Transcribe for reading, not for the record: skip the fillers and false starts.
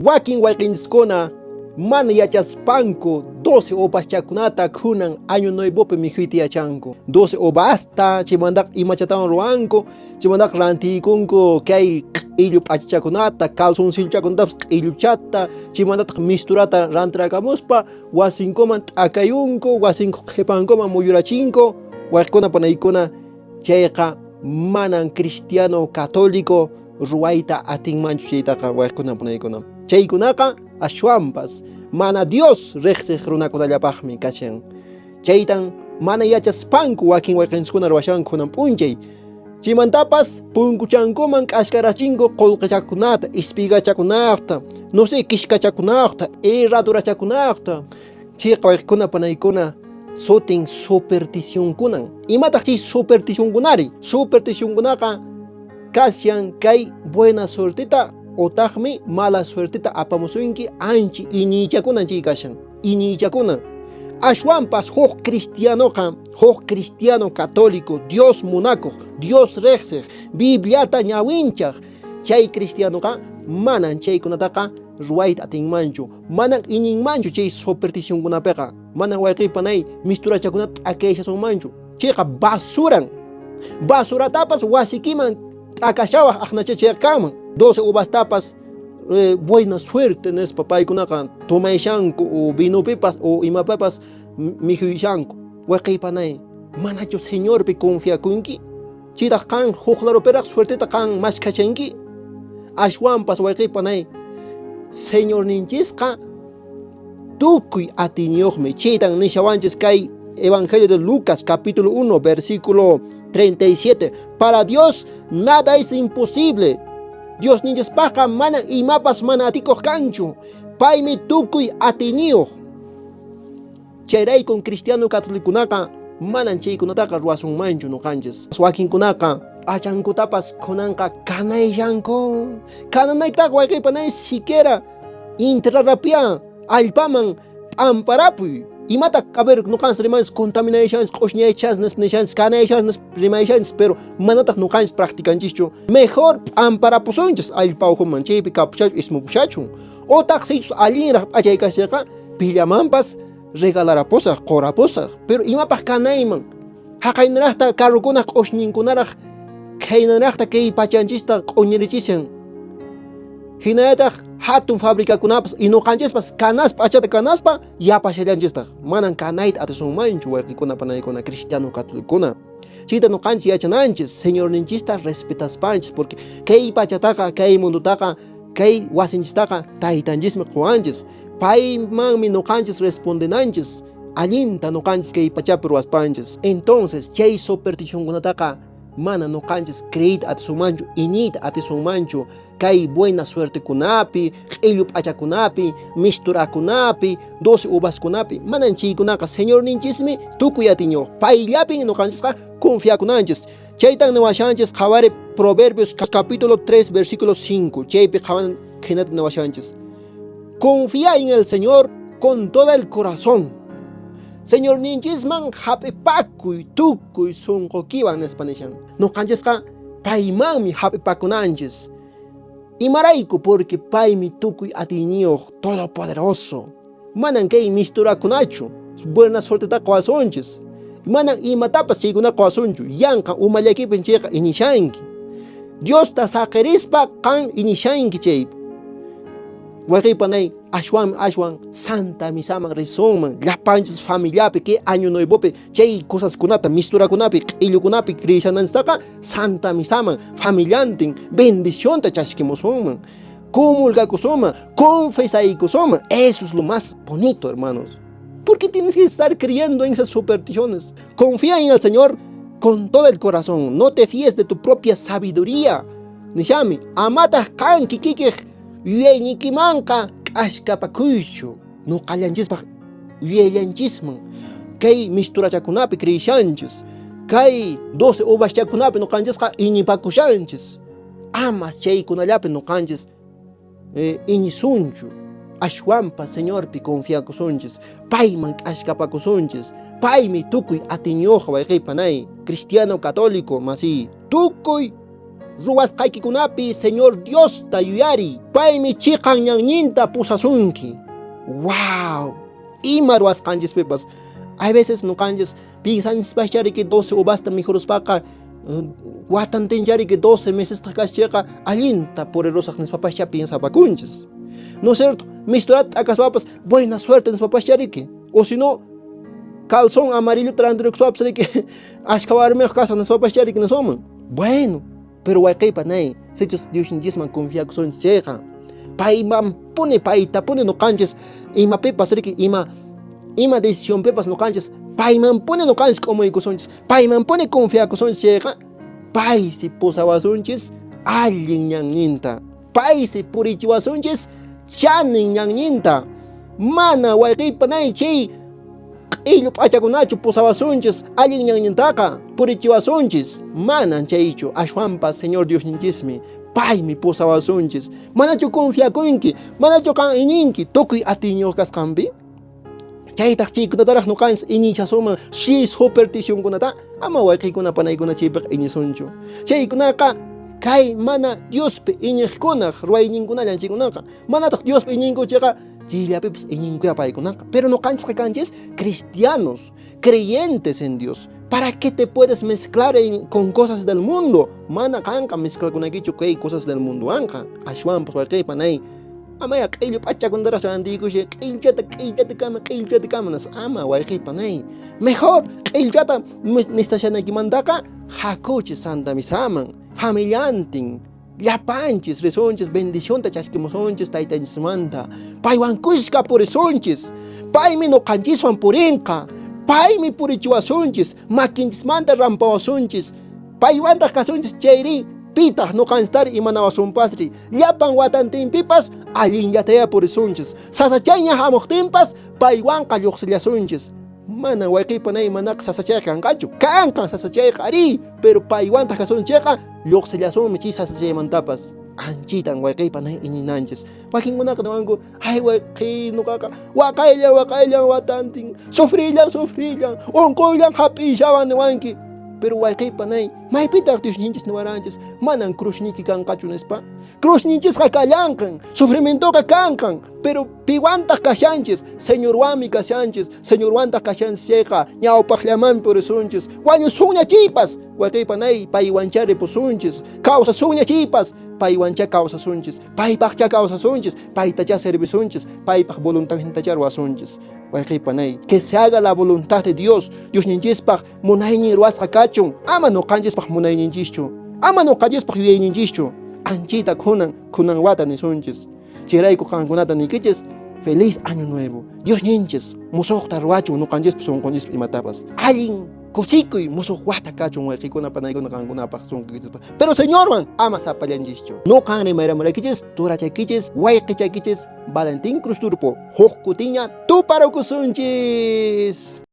Wakin wayqinchiskuna mana yachaspanku 12 uvaschakunata kunan Año Nuevopi mikhuyta yachanku. 12 uvasta, chaymantaqa imachatawan ruwanku, chaymantaqa rantiykunku kay q'illu p'achachakunata, calzoncillochakunatapas q'illuchata, chaymantataq misturata rantirakamuspa wasinkuman t'akayunku, wasinku qhipankuman muyurachinku. Wayqikuna panaykuna, chayqa manan cristiano católico ruwayta atinmanchu chaytaqa wayqikuna panaykuna. Chaykunaqa ashwanpas mana Dios riqsiq runakunallapaqmi kashan. Chaytan mana yachaspanku wakin wayqinchiskuna ruwashanku kunan p'unchay. Chaymantapas punkuchankuman k'askarachinku qolqechakunata, espigachakunata, no sé, kishkachakunata, herradurachakunata. Chayqa wayqikuna panaykuna sutin supersticionkunan. Imataq chay supersticionkunari? Supersticionkunaqa kashan kay buena suerteta otaqmi mala suerteta apamusunki anchi iñiychakunan chay kashan. Iñiychakuna. Ashwanpas huk cristianoqa, huk cristiano católico, Dios munakuq, Dios riqsiq, Bibliata ñawinchaq, chay cristianoqa manan chaykunataqa ruwayta atinmanchu, manan iñinmanchu chay supersticionkunapiqa, manan wayqiy panay misturachakunata t'akayashasunmanchu. Chayqa basuran. Basuratapas wasikiman t'akashawaq aqnacha chayqa kanman. 12 uvastapas buena suerte nispa paykunaqa tomayshanku o vinopipas o imapipas mikhuyashanku. Wayqiy panay, manachu Señorpi confiakunki? Chaytaq qan huk laropiraq suerteta qan maskhashanki? Ashwanpas wayqiy panay, Señorninchisqa tukuy atiyniyuqmi. Chaytan nishawanchis kay Evangelio de Lucas capítulo 1 versículo 37. Para Dios nada es imposible. Dios ninchispaqqa mana imapas mana atikuq kanchu. Paymi tukuy atiyniyuq. Chayraykun cristiano catolicokunaqa manan chaykunataqa ruwasunmanchu noqanchis. Wakinkunaqa p'achankutapas kunanqa kanayshanku. Kananaytaqa wayqey panay siquiera intirarapia allpaman p'amparapuy. Imataq, a ver, noqanchis rimanchis contaminayashanchis, q'oshñayashanchis nispa nishanchis, kanayashanchis nispa rimayashanchis, pero manataq noqanchis practicanchischu. Mejor p'amparapusunchis allpa ukhuman, chaypi kapushachun, ismupushachun. Otaq sichus allinraq p'achay kashaqa, pillamanpas regalarapusaq, qorapusaq. Pero imapaq kanayman? Haqaynaraqta carrokunaq q'oshñinkunaraq khaynaraqta kay pachanchista q'oñirichishan. Hinallataq hatun fabricakunapas y noqanchispas kanaspa p'achata kanaspa yapashallanchistaq. Manan kanayta atisunmanchu wayqikuna panaykuna cristiano catolicokuna. Chayta noqanchis yachananchis, Señorninchista respetaspanchis, porque kay pachataqa, kay mundotaqa, kay wasinchistaqa taytanchismi qowanchis. Paymanmi noqanchis respondenanchis allinta noqanchis kay pachapi ruwaspanchis. Entonces chay supersticionkunataqa mana noqanchis creeyta atisunmanchu, iñiyta atisunmanchu kay buena suertekunapi, q'illu p'achakunapi, misturakunapi, 12 uvaskunapi. Manan chaykunaqa Señorninchismi tukuy atiyniyuq. Payllapin noqanchisqa confiakunanchis. Chaytan niwashanchis qhawari Proverbios capítulo 3 versículo 5. Chaypi qhawan khaynata niwashanchis. Confía en el Señor con todo el corazón. Señorninchisman hap'ipakuy tukuy sonqokiwan nispa nishan. Noqanchisqa paymanmi hap'ipakunanchis. Imarayku? Porque paymi tukuy atiyniyuq, todopoderoso. Manan kay misturakunachu buena suerteta qowasunchis. Manan imatapas chaykuna qowasunchu. Yanqa umallaykipi chayqa iñishanki. Diosta saqirispa qan iñishanki chaypi. Wayqiy panay, ashwan ashwan Santa Misaman risunman, llapanchis familiapi, kay Año Nuevopi chay cosaskunata, misturakunapi, q'illukunapi creeshananchistaqa Santa Misaman familiantin bendicionta chaskimusunman, comulgakusunman, confesaykusunman. Eso es lo más bonito, hermanos. ¿Por qué tienes que estar creyendo en esas supersticiones? Confía en el Señor con todo el corazón. No te fíes de tu propia sabiduría. Nishami, amataq qan kikikiq yuyaynikimanqa k'ashkapakuychu. Noqallanchispaq yuyallanchisman kay misturachakunapi creeshanchis, kay 12 uvaschakunapi noqanchisqa iñipakushanchis. Ama chaykunallapi noqanchis iñisunchu, ashwanpas Señorpi confiakusunchis, payman k'ashkapakusunchis. Paymi tukuy atiyniyuq wayqiy panay, cristiano católico masiy, tukuy ruwasqaykikunapi Señor Diosta yuyariy. Paymi chiqan ñanninta pusasunki. Wow! Ima ruwasqanchispipas. Hay veces noqanchis piensanchispascha riki 12 uvasta mikhuruspaqa watantincha riki 12 mesestaq kaspaqa allinta purirusaq nispapascha piensapakunchis. ¿No es cierto? Misturata t'akaspapas buena suerte nispapascha riki. O si no, calzón amarillo rantirukuspapas riki ashka warmiyuq kasaq nispapascha riki nisunman. Bueno, pero wayqey panay, sichus Diosninchisman confiakusunchis chayqa, paymanpuni, paytapuni noqanchis imapipas riki, ima decisionpipas noqanchis paymanpuni noqanchis k'umuykusunchis, paymanpuni confiakusunchis chayqa, paysi pusawasunchis allin ñanninta, paysi purichiwasunchis chanin ñanninta. Mana wayqey panay chay q'illu p'achakunachu pusawasunchis allin ñannintaqa purichiwasunchis, manan chaychu, ashwanpas Señor Diosninchismi, paymi pusawasunchis. Manachu confiakunki, manachu qan iñinki tukuy atiyniyuq kasqanpi? Chaytaq chaykunataraq noqanchis iñichasunman, si supersticionkunata ama wayqiykuna panaykuna chaypiqa iñisunchu. Chaykunaqa kay mana Diospi iñiqkunaq ruwayninkunallan chaykunaqa. Manataq Diospi iñinku chayqa chayllapipas iñinkuya paykunaqa. Pero noqanchisqa kanchis cristianos, creyentes en Dios. ¿Para qué te puedes mezclar con cosas del mundo? Mana qanqa mezclakunaykichu kay cosas del mundo anqa. Ashwanpas wayqey panay, amaya q'illu p'achakuntaraq rantiykushay, q'illuchata, q'illuchata kama, q'illuchata kama, nispa. Ama wayqey panay. Mejor q'illuchata nistashanaykimantaqa hakuchis Santa Misaman, familiantin, llapanchis risunchis, bendicionta chaskimusunchis taytanchismanta. Paywan kuska purisunchis. Paymi noqanchiswan purinqa. Paymi purichiwasunchis, makinchismanta rampawasunchis. Paywantaq kasunchis chayri, pitaq noqanchistari imanawasunpasri. Llapan watantinpipas allinllataya purisunchis. Sasachayña hamuqtinpas paywanqa lluqsillasunchis. Mana wayqey panay manaqa sasachayqa kanqachu. Kanqan sasachayqa ari, pero paywantaq kasunchayqa lluqsillasunmi chay sasachaymantapas. Anchitan wayqey panay iñinanchis. Wakinkunaqa niwanku, ay wayqey noqaqa waqayllan waqayllan watantin, sufrillan sufrillan, unquyllan hap'ishawan niwanki. Pero wayqey panay, maypitaq Diosninchis niwaranchis, manan cruzñiki kanqachu nispa. Cruzñinchisqa kallanqan, sufrimientoqa kanqan, pero piwantaq kashanchis, Señorwanmi kashanchis, Señorwantaq kashanchis chayqa ñawpaqllamanmi purisunchis, wañusunña chaypas, wayqey panay, paywanchá ripusunchis, kawsasunña chaypas, paywanchá kawsasunchis, paypaqchá kawsasunchis, paytachá servisunchis, paypaq voluntadnintachá ruwasunchis. Wayqey panay, que se haga la voluntad de Dios, Diosninchispaq munaynin ruwasqa kachun, ama noqanchispaq munayninchischu, ama noqanchispaq yuyayninchischu, anchita kunan, kunan wata nisunchis. Chayrayku qankunata niykichis, feliz año nuevo. Diosninchis musuqta ruwachun noqanchispa sunqunchispa imatapas. Allin kusikuy musuq wata kachun wayqikuna panaykuna qankunapaq sunquykichispaq. Pero Señorwan ama sapallanchischu. Noqan rimayramuraykichis, turachaykichis, wayqichaykichis, Valentín Cruz Turpo, huk kutiña tuparukusunchis.